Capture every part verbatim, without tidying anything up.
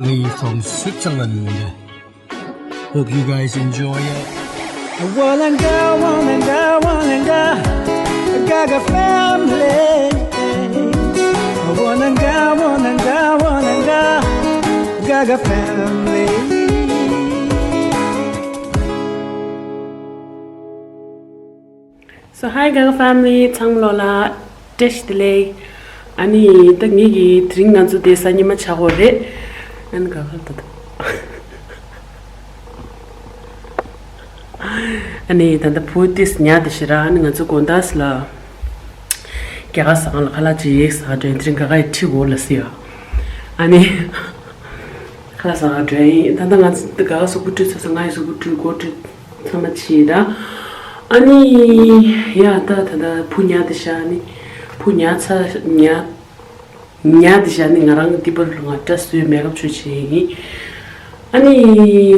Lee from Switzerland. Hope you guys enjoy it. Walanga, walanga, walanga, Gaga family. Walanga, walanga, walanga, Gaga family. So hi Gaga family, ཚང་མ་ལོ་ལ་བཀྲ་ཤིས་བདེ་ལེགས། ཨ་ནི་ད་ངེད་ཀྱི་དེ་རིང་ང་ཚོ་དེ་གཟའ་ཉི་མ་ཆགས་ཡོད་རེད། ཨ་ནི་ག་ག་ད་ད། ཨ་ནི་ད་ད་བུ་དེས་ཉལ་བསྡད་ཤག་ར། ཨ་ནི་ང་ཚོ་དགོང་དག་ལ་རྒྱ་གར་ཟ་ཁང་ལ་ཁ་ལག་ཅིག་ཟ་འགྲོ་ཡིན། དེ་རིང་ག་ག་ཡི་ཁྲིད་འོ་ལ་སི་ཡ། ཨ་ནི་ཁ་ལག་ཟ་ཁང་འགྲོ་ཡིན། ད་ད་ང་ཚོ་ག་ག་གཟུགས་པོ་བཀྲུས་ཚར་སོང་། ང་ཡི་གཟུགས་པོ་བཀྲུས། སྒོ་བཀྲུས། ཚང་མ་བྱས་ད། ཨ་ནི་ཡ་ད་ད་ད་བུ་ཉལ་བསྡད་ཤག་ཨ་ནི་བུ་ཉལ་ཚར། ཉལ་ཉལ་བསྡད་ཤག་ཨ་ནི་ང་རང་གི་ཏི་པར་ལ་ང་སྐྲ་བཟོས། མེག་ཨབ་ཆུ་བྱས་ཡིན། ཨ་ནི་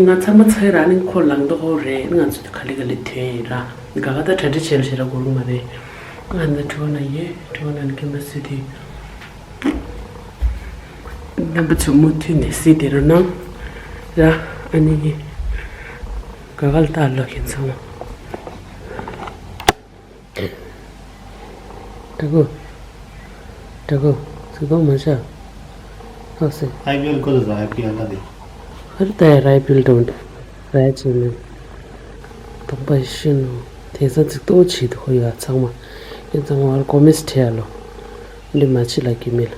ང་ཚང་མ་ཚར་ར། ཨ་ནི་ཁོ་ལངས་མདོག་ཁ་པོ་རེད། ང་ཚོ་ག་ལེ་ག་ལེ་ཐོན་ཡིན་ར། ག་ག་ད་གྲ་སྒྲིག་བྱས་ལ་བྱས་ར་གོ་རུ་མ་རེད། ང་ད་དྲི་བ་ན་ཡོད། དྲི་བ་ན་ནི་ཁྱེད་མ་སུས་དེ། རྣམ་པ་ཚོ་མུ་མཐུད་ནས་གཟིགས་བསྡད་རོགས་གནང་། ར། ཨ་ནི་ག་ག་ལ་ལྟ་ལོག་གིན་ཚང་མ། ཀྲ་གོ། ཀྲ་གོ། ཚིག་ཐོག་མ་བྱ། ཨོ་སེ། I P L ཁོ་ཚོ་I P L ལྟ་དེ། ཧར་ད་ཡ་རའི་བིལ་ཌོན་རའི་ཅི་ནི། དང་པ་ཤི་ནོ། དེ་ཚ་ཚིག་ཐོག་བྱེད་དུ་ཧོ་ཡ་ཚང་མ། ཡིན་ཚང་མ་ཀོ་མེས་ཁྲེ་ཡ་ལོ། འདི་མ་ཆི་ལ་ཀི་མེལ།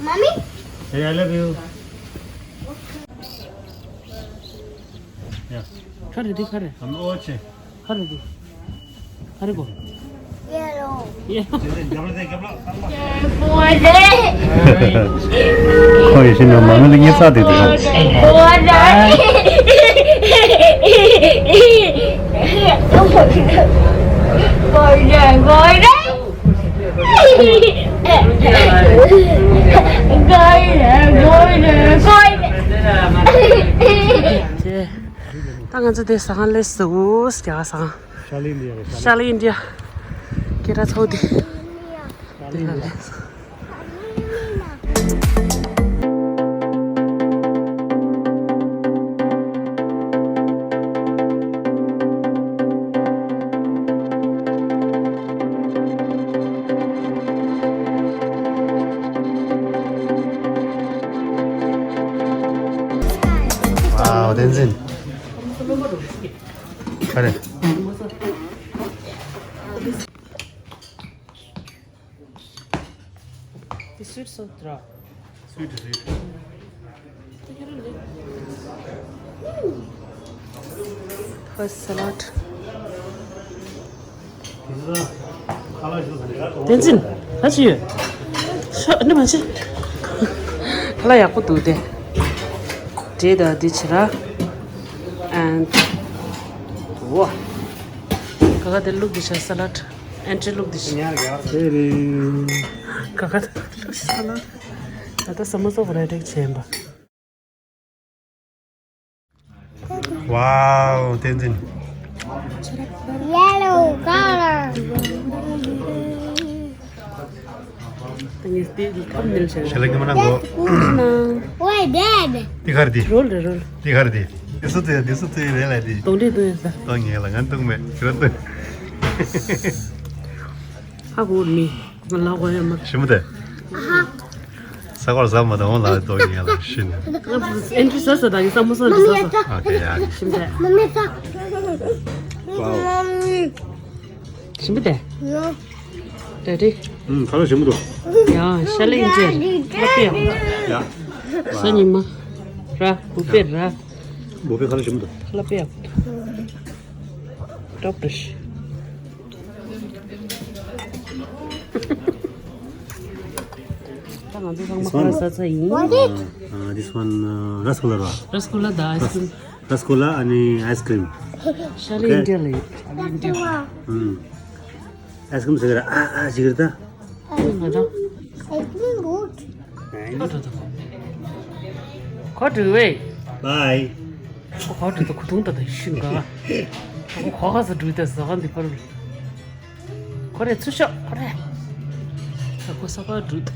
Mommy? Hey, I love you. Yeah. Hurry, hurry. I'm watching. Hurry. Hurry, go. ཁོ་ཡི་ཤི་ནོ་མ་མི་ལ་ངེ་ས་དེ་དེ་ད་ང་ཚོ་དེ་ཟ་ཁང་སླེབས་སོང་། རྒྱ་གར་ཟ་ཁང་། ཤ་ལི་ཨིན་ཌི་ཡ་རེད། ཤ་ལི་ཨིན་ཌི་ཡ། སྐད་གྲགས་ཚོགས་དེ། དེ་ལ་སླེབས་སོང་། Wow, བསྟན་འཛིན། ག་རེ། འདི་སུའིཊ་སོ་ཊི་ར། Sweet, sweet. First salad. བསྟན་འཛིན། ད་ཅི་ཡོད། ཤོ་འདི་མ་བྱེད། ཁ་ལག་ཡག་པོ་འདུག་སྟེ། འབྲས་དང་འདི་བྱེད་ར། And ཝ། ག་ག་དེ་བླུགས་འདི་བྱ་སཱ་ལཌ། ཨན་ཊི་བླུགས་འདི་བྱ། དེ་རེད། ག་ག་དེ་བླུགས་སཱ་ལཌ། ད་ལྟ་ས་མོ་སོ་བ་རེ་རེག་བྱས་ཡིན་པ། Wow, བསྟན་འཛིན། Yellow color. ད་ངས་དེ་ཁམ་ནེལ་བྱས། ཞལ་ལག་མ་གནང་གོ། Why dad? དེ་ག་རེ་དེ། རོལ་རེད་རོལ། དེ་ག་རེ་དེ། དེ་སུ་དེ་དེ་སུ་དེ་རེད་ལ་དེ། གདོང་འདྲེ་གདོང་ཡོད་ས། གདོང་ངན་ལ་ང་གདོང་མེད་ཁྱོད་གདོང་། ཧ་གོ་མི། ང་ལ་གོ་ཡ་མ། ཞིམ་པོ་དེ། ས་གོར་ཟ་མ་དང་འོང་ལ་གདོང་ངན་ལ་ཤི་ནས། ཨན་ཊི་ཟ་ས་དང་ངས་ས་མོ་ས་འདི་ཟ་ས། ཨ་ཀེ་ཡ། ཞིམ་པོ་དེ། Wow. ཞིམ་པོ་དེ། ཡོ། ད་དེ། ཨུམ། ཁ་ལག་ཞིམ་པོ་འདུག་ཡ། ཤ་ལེ་ཡིན་ཅེར། ལ་པེ་ཡ། ཡ། ས་ཉི་མ། ར། བུ་པེ་ར། བུ་པེ་ཁ་ལག་ཞིམ་པོ་འདུག་ལ་པེ་ཡ། ཏོབ་རེ་ཤི། ད་ང་ཚོ་ཚང་མ་ཁ་ལག་ཟ་ཚར་ཡིན། Uh, uh, this one, uh, rasgulla ར། ར་སྐོ་ལ་དང་ཨའི་སི་ཀྲིམ། ར་སྐོ་ལ་ཨ་ནི་ཨའི་སི་ཀྲིམ། ཤ་ལེ་ཨིན་ཌི་ཡ་ལ་ཡོད། ཤ་ལེ་ཨིན་ཌི་ཡ། ཨུམ། ཨའི་སི་ཀྲིམ་ཟེར་གི་ར། ཨ་ཨ་ཟེར་གི་ར་ད། ཨ་ང་ཚོ། ཁ་འགྲོ་ད། ཁ་འགྲོ་བས། Bye. ཁ་འགྲོ་ད་ཁུ་ཐུང་ད་ད་ཤིན་ག་ཁ་ཁ་ས་འགྲོ་ད་ཟ་ག་འདི་པར། ཁོ་རེ་ཚུར་ཤོག་ཁོ་རེ། ཁ་ཁོ་ས་པ་འགྲོ་ད།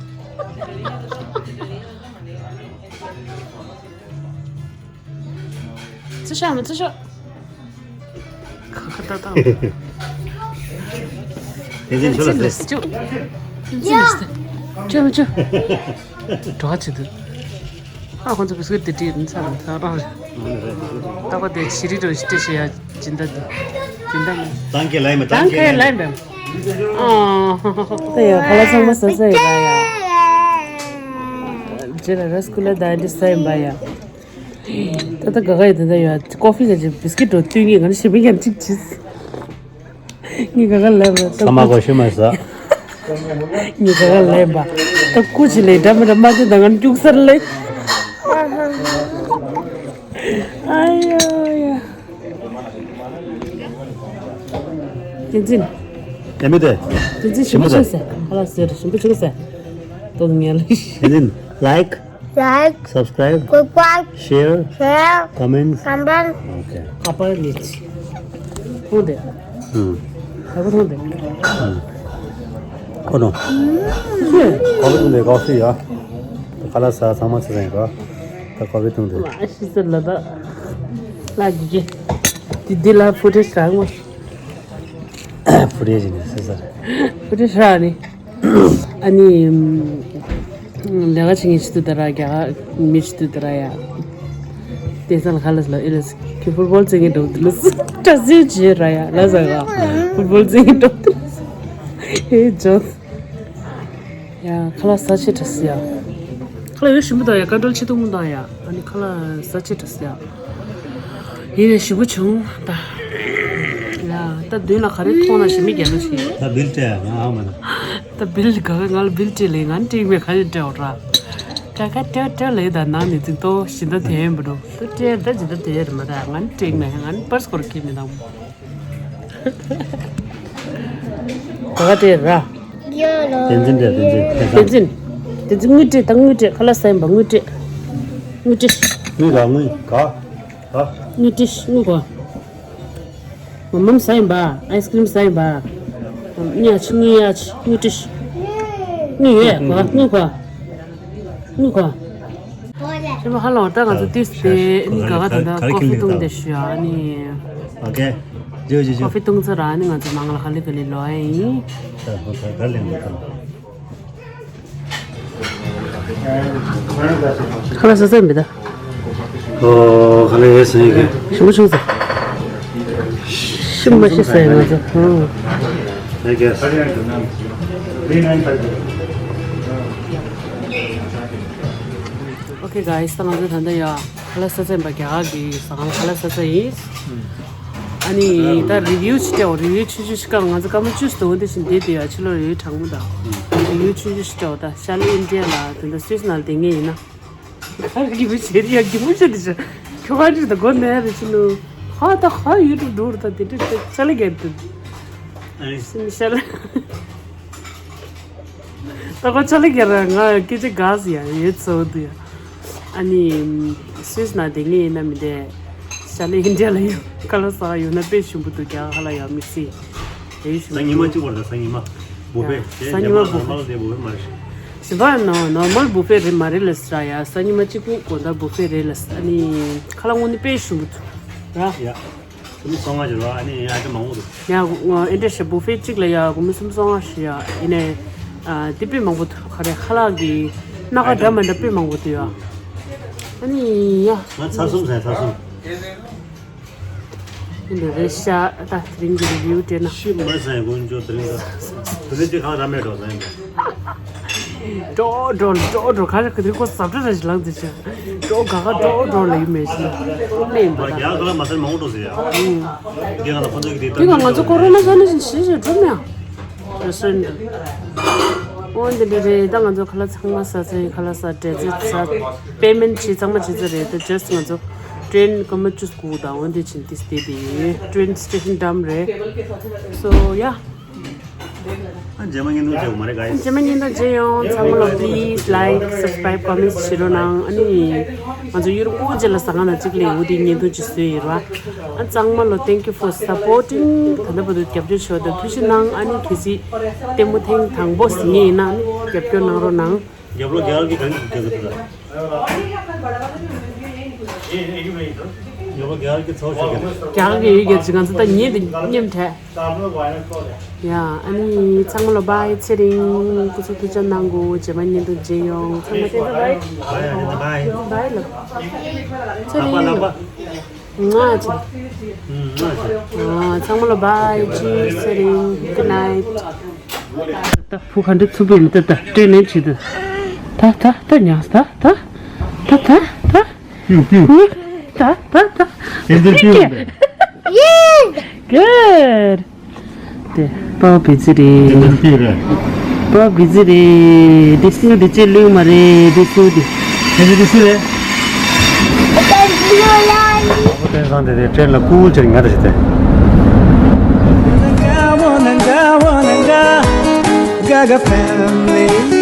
ཚུར་ཤོག་མི་ཚུར་ཤོག་ཁ་ཁ་ཏག་ཏག་དེ་ཚིན་ཆུ་ལ་ཟེར། ཅུ། ཅུ་མི་ཅུ། གྲོགས་བྱེད་དུ། ཨ་ཁོང་ཚོ་བི་སི་ཀུད་དེ་སྤྲད་ཡིན་ས་རང་ས་རང་རེད། ཏག་པ་དེ་ཤི་རི་རོ་ཤི་ཏེ་ཤི་ཡ་སྦྱིན་བདག་དེ། སྦྱིན་བདག་མེད། ཏང་ཁེ་ལའི་མེད། ཏང་ཁེ་ལའི་མེད། ཨ། ད་ཡ་ཁ་ལག་ཚང་མ་ཟ་ས་ཡོད་པ་ཡ། རྗེས་ལ་ར་སི་གུ་ལ་དང་འདི་ཟ་ཡིན་པ་ཡ། ད་ལྟ་དགའ་དགའ་ཡོད། ད་ལྟ་ཡོད་ཀོ་ཕི་ག་ཅིག་བི་སི་ཀིཊ་རོ་བཏུས་ངེས་ང་ནི་ཞེ་པོ་ཡང་གཅིག་བྱིས། ངས་ག་ག་ལབ་པ་ད་ས་མ་གོ་ཤི་མ་ཟ། ངས་ག་ག་ལབ་པ་ད་སྐུ་ཅི་ལས་འདྲ་མི་འདྲ་མ་ཅི་ད་ང་ནི་སྐྱུག་སར་ལས། ཨ་ཡ་ཡ། བསྟན་འཛིན། ཡ་མི་དེ། བསྟན་འཛིན་ཞིམ་པོ་ཞིམ་པོ་ཆགས་ཟེར། ཁ་ལག་ཟེར་ཞིམ་པོ་ཆགས་ཟེར། ཏོག་ངན་ལ། བསྟན་འཛིན། Like, like, subscribe, subscribe, share, share, comments, comment. Okay. ཁ་པར་ནི། ཐོང་དེ། ཨུམ། ཁ་པར་ཐོང་དེ། ཨུམ། ཁོ་ནོ། ཁ་པར་ཐོང་དེ་ཀོ་ཕི་ཡ། ཁ་ལག་ཟ་ཚང་མ་ཚེ་ཚང་ཡིན་རོ། ད་ཀོ་ཕི་ཐོང་དེ། ལ་ཤི་ཟེར་ལ་ད། ལ་གི་གི། དེ་དེ་ལ་ཕུ་ཊེ་ཇི་རག་མོ། ཕུ་ཊེ་ཇི་ནི་ཟེར་ཟེར། ཕུ་ཊེ་ཇི་རག་ནི། ཨ་ནི། ལས་ཀ་བྱེད་མཁན་ཞིག་ཏུ་ད་ར་རྒྱ་གར་མི་ཞིག་ཏུ་ད་ར་ཡ། དེ་ཚང་ལ་ཁ་ལག་ལ་ཨེ་ལ་ཁྱོད་ཕུཊ་བོལ་རྩེད་མཁན་འགྲོ་འདུག་ལ་སུ་དྲ་ཟིན་བྱེད་ར་ཡ་ལ་ཟ་ག་ཕུཊ་བོལ་རྩེད་མཁན་འགྲོ་འདུག་ལ་སུ། ཨེ་ཇོ། ཡ་ཁ་ལག་ཟ་ཆེ་དྲ་སི་ཡ། ཁ་ལག་ཡོད་ཞིམ་པོ་དང་ཡ་ཀ་འགྲོལ་ཆེ་ཐུང་མོ་དང་ཡ་ཨ་ནི་ཁ་ལག་ཟ་ཆེ་དྲ་སི་ཡ། ཡིན་ནས་ཞིམ་པོ་བྱུང་ད། ཡ། ད་མདུན་ལ་ག་རེ་མཐོང་ན་ཞི་མི་རྒྱལ་ལོ་ཞིག་ད་བིལ་སྤྲད་ཡ་ང་ཨ་མ་ན། ད་བིལ་ག་ག་ང་ལ་བིལ་སྤྲད་ལེ་ང་སྤྲད་མེད་ག་ཡོད་སྤྲད་འོ་ར། ད་ག་སྤྲད་སྤྲད་ལེ་ད་ནང་ནས་ཅིག་ཏོ་ཞི་ད་དེ་ཡན་པ་འགྲོ། ད་སྤྲད་ད་ཇི་ད་དེ་ཡ་ར་མ་ད་ང་སྤྲད་མེད་ང་པར་སྐོར་ཁྱེར་མི་དང་། ག་ག་སྤྲད་ར། བསྟན་འཛིན་སྤྲད་བསྟན་འཛིན། བསྟན་འཛིན། བསྟན་འཛིན་དངུལ་སྤྲད་ད་དངུལ་སྤྲད་ཁ་ལག་ཟ་ཡིན་པ་དངུལ་སྤྲད། དངུལ་སྤྲད། དངུལ་ག་དངུལ་ག་ག་དངུལ་སྤྲད་དངུལ་ག་མམ་ཟ་ཡིན་པ། ཨའི་སི་ཀི་རིམ་ཟ་ཡིན་པ། དངུལ་ཡ་ཆི་དངུལ་ཡ་ཆི་དངུལ་སྤྲད། དངུལ་ཡོད་ག་དངུལ་ག་དངུལ་ག་ཆེན་པོ་ཧ་ལམ་ད་ང་ཚོ་ཏིས་ཏེ་ནི་ག་ག་ད་ད་ཀོ་ཧྥི་བཏུང་དེ་ཞུ་ཨ་ནི། ཨོ་ཀེ། ཇུ་ཇུ་ཇུ། ཀོ་ཧྥི་བཏུང་ཚར་ཨ་ནི་ང་ཚོ་མང་ལ་ག་ལེ་ག་ལེ་ལོ་ཨེ་ཡིན། ད་ཧོ་ད་ག་ལེ་ལོ་ད། ཁ་ལག་ཟ་ཟ་མི་ད། ཨོ་ཁ་ལག་ཡོད་ཟེར་གི་ཞིམ་པོ་བྱུང་ཟེར། ཞིམ་མ་ཤི་ཟེར་ང་ཚོ། ཨོ། I guess. Okay guys, ད་ང་ཚོ་ད་ལྟ་ཡ་ཁ་ལག་ས་ཚན་པ་རྒྱ་གར་གྱི་ཟ་ཁང་ཁ་ལག་ས་ཚན་ཡིན། ཨ་ནི་ད་རི་བིའུ་ཅིག་སྤྲད་འོ། རི་བིའུ་ཆུང་ཆུང་ཞིག་སྐབས་ང་ཚོ་སྐར་མ་བཅུ་ཙམ་འདུག་དེ་བཞིན་བསྡད་དེ་ཡ་ཕྱི་ལོགས་རི་བིའུ་དྲང་མོ་དང་། རི་བིའུ་ཆུང་ཆུང་ཞིག་སྤྲད་འོ། ད་ཤར་ལྷོ་ཨིན་ཌི་ཡ་ལ་དེ་འདྲ་སུད་སི་ནང་བསྡད་མཁན་ཡིན་ན། ཁ་གི་བུ་ཆེ་རི་ཡ་གི་བུ་ཆེ་དེ་ཆ་ཁྱོ་ག་ཅིག་ད་གོ་ནས་རེ་ཆི་ནུ། ཧ་ད་ཧ་ཡུ་ཊུབ་འགྲོ་རུ་ད་དེ་འདྲ་ད་ཆ་ལེ་གེ་དུ། ཨ་ནི་སུ་ནི་ཤར་ལྷོ། ད་ཁོ་ཅ་ལག་ག་ར་ང་སྐད་ཆ་དགའ་སི་ཡ་ཡོད་ཚོད་འདུག་ཡ། ཨ་ནི་སུད་སི་ནང་བསྡད་མཁན་ཡིན་ན་མི་འདྲ། ཤར་ལྷོ་ཨིན་ཌི་ཡ་ལ་ཡོད་ཁ་ལག་ཟ་ཡོད་ན་དཔེ་ཞིམ་པོ་འདུག་རྒྱ་གར་ལ་ཡ་དམིགས་བསལ་དེ་ཞིམ་པོ་འདུག་སང་ཉིན་མ་གཅིག་བར་དང་སང་ཉིན་མ་བུ་ཕེ་ཡ་སང་ཉིན་མ་བུ་ཕེ། ནོར་མལ་དེ་བུ་ཕེ་མ་རེད། ཞིམ་པ་ནོ་ནོར་མལ་བུ་ཕེ་རེད་མ་རེད་ལ་ཟ་ཡ། སང་ཉིན་མ་གཅིག་པུ་དགོང་དག་བུ་ཕེ་རེད་ལ་ཨ་ནི་ཁ་ལག་དངོས་གནས་དཔེ་ཞིམ་པོ་འདུག་ར། ཡ། སུམ་སོང་ང་ཞིག་རོ། ཨ་ནི་ཡ་དེ་མང་པོ་འདུག་ཡ་ཨེ་འདྲ་ཞིག་བུ་ཕེ་གཅིག་ལ་ཡ་སྒོར་མོ་སུམ་སོང་ང་ཞིག་ཡ་ཡིན་ནའི། ཨ་དེ་དཔེ་མང་པོ་འདུག་ག་རེ་ཁ་ལག་གི་སྣ་ཁ་འདྲ་མི་འདྲ་དཔེ་མང་པོ་འདུག་ཡ། ཨ་ནི་ཡ། ང་ཚར་གསུམ་ཟ་ཡ་ཚར་གསུམ། ཨེ་འདྲ་རེད་ཤག་ད་དེ་རིང་གི་རི་བིའུ་སྤྲད་ན། ཤི་མ་ཟ་ཡ་དཀོན་མཆོག་དེ་རིང་ད། དེ་ནས་ཅི་ཁ་ར་མེད་འགྲོ་ཟ་ཡ། འགྲོ་འགྲོ་འགྲོ་འགྲོ་ག་རེ་ག་དེ་ཁོ་ཟབ་ཁྲ་ར་ཞིག་ལངས་ཟེར་བྱས། འགྲོ་ག་ག་འགྲོ་འགྲོ་ལ་ཡུ་མེད་ཞིག་ལ་ལེན་པ་ལ། རྒྱ་གར་མ་ཟེར་མང་པོ་འགྲོ་ཟེར་ཡ། ཨུང་། དེ་ག་ལ་ཁོ་ཚོ་གི་དེ་ལྟ། དེ་ག་ང་ཚོ་ཀོ་རོ་ན་ཟ་ནས་བཞིན་ཤི་ཞིག་གྲུབ་མེད་ཨ། རེ་སོན་འདི། ཨོ་འདི་འདྲ་རེད། ད་ང་ཚོ་ཁ་ལག་ཚང་མ་ཟ་ཚེ་ཁ་ལག་ཟ་འདྲེ་ཚེ་ཟ། པེ་མེན་ཊི་བྱས་ཚང་མ་བྱས་ཚེ་རེད། ད་ཇ་སི་ང་ཚོ་ཊེན་སྐར་མ་བཅུ་དགུ་དང་འོ་འདི་ཕྱིན་ཏིས་དེ་དེ་ཊེན་སི་ཊེ་ཤན་ཌམ་རེད། སོ་ཡ། རྗེས་མ་བརྙན་ཐུང་མཇལ་ཡོང་མ་རེད་ག་ཡིན། རྗེས་མ་བརྙན་ཐུང་མཇལ་ཡོང་། ཚང་མ་ལ་please like, subscribe, comments བྱེད་རོགས་གནང་། ཨ་ནི་ང་ཚོ་ཡུ་རོབ་སྐོར་རྗེས་ལ་ཟ་ཁང་ནང་གཅིག་ལས་འོ་དེ་བརྙན་ཐུང་ཅིག་བཟོས་ཡོད་ར། ཨ་ཚང་མ་ལ་thank you for supporting. ད་ལྟ་བར་དུ་རྒྱབ་སྐྱོར་ཞུ་བ་དང་ཐུགས་རྗེ་གནང་། ཨ་ནི་གལ་སྲིད་ལྟད་མོ་ཐེངས་དང་པོ་གཟིགས་ངེས་ཡིན་ན་ཨ་ནི་རྒྱབ་སྐྱོར་གནང་རོགས་གནང་། རྒྱབ་ལོགས་རྒྱ་གར་གྱི་གང་གི་རྒྱབ་ལོགས་དེ་ལ། རྒྱབ་ལོགས་རྒྱ་གར་གྱི་ཚོགས་ཞུ་གི་རྒྱ་གར་གྱི་ཡུལ་གྱི་ང་ཚོ་ད་ཉིན་དེ་མཉམ་འཕྲད། ཡ་ཨ་ནི་ཚང་མ་ལ་bye། ཚེ་རིང་སྐུ་གཟུགས་ཐུགས་ཅག་གནང་གོ་རྗེས་མ་བརྙན་ཐུང་མཇལ་ཡོང་། ཚང་མ་བསྟན་འཛིན་bye། bye། བསྟན་འཛིན་bye། བསྟན་འཛིན་bye་ལ། ཚེ་རིང་། ང་ཚེ། ཨ་ཚང་མ་ལ་bye། ཚེ་རིང་། good night། ད་བུ་ག་འདྲ་ཚུགས་པའི་མི་ད་ད་ཊེན་ནས་བྱེད་དུ། ད་ད་ད་ཉག་ད་ད་ད་ད་ད། ད་ད་ད། དེ་འདྲ་བྱེད་པས། Good. དེ་པའོ་བི་ཛི་རེད། དེ་འདྲ་བྱེད་རེད། པའོ་བི་ཛི་རེད། དེ་སུ་དེ་ཅི་ལུས་མ་རེད། དེ་སུ་དེ། དེ་འདྲ་དེ་སུ་རེད། ཨོ་ཏན་སང་དེ་དེ་ཊེན་ལ་ཀུལ་ཅིག་ང་ད་ཞིག་དེ། Gaga family.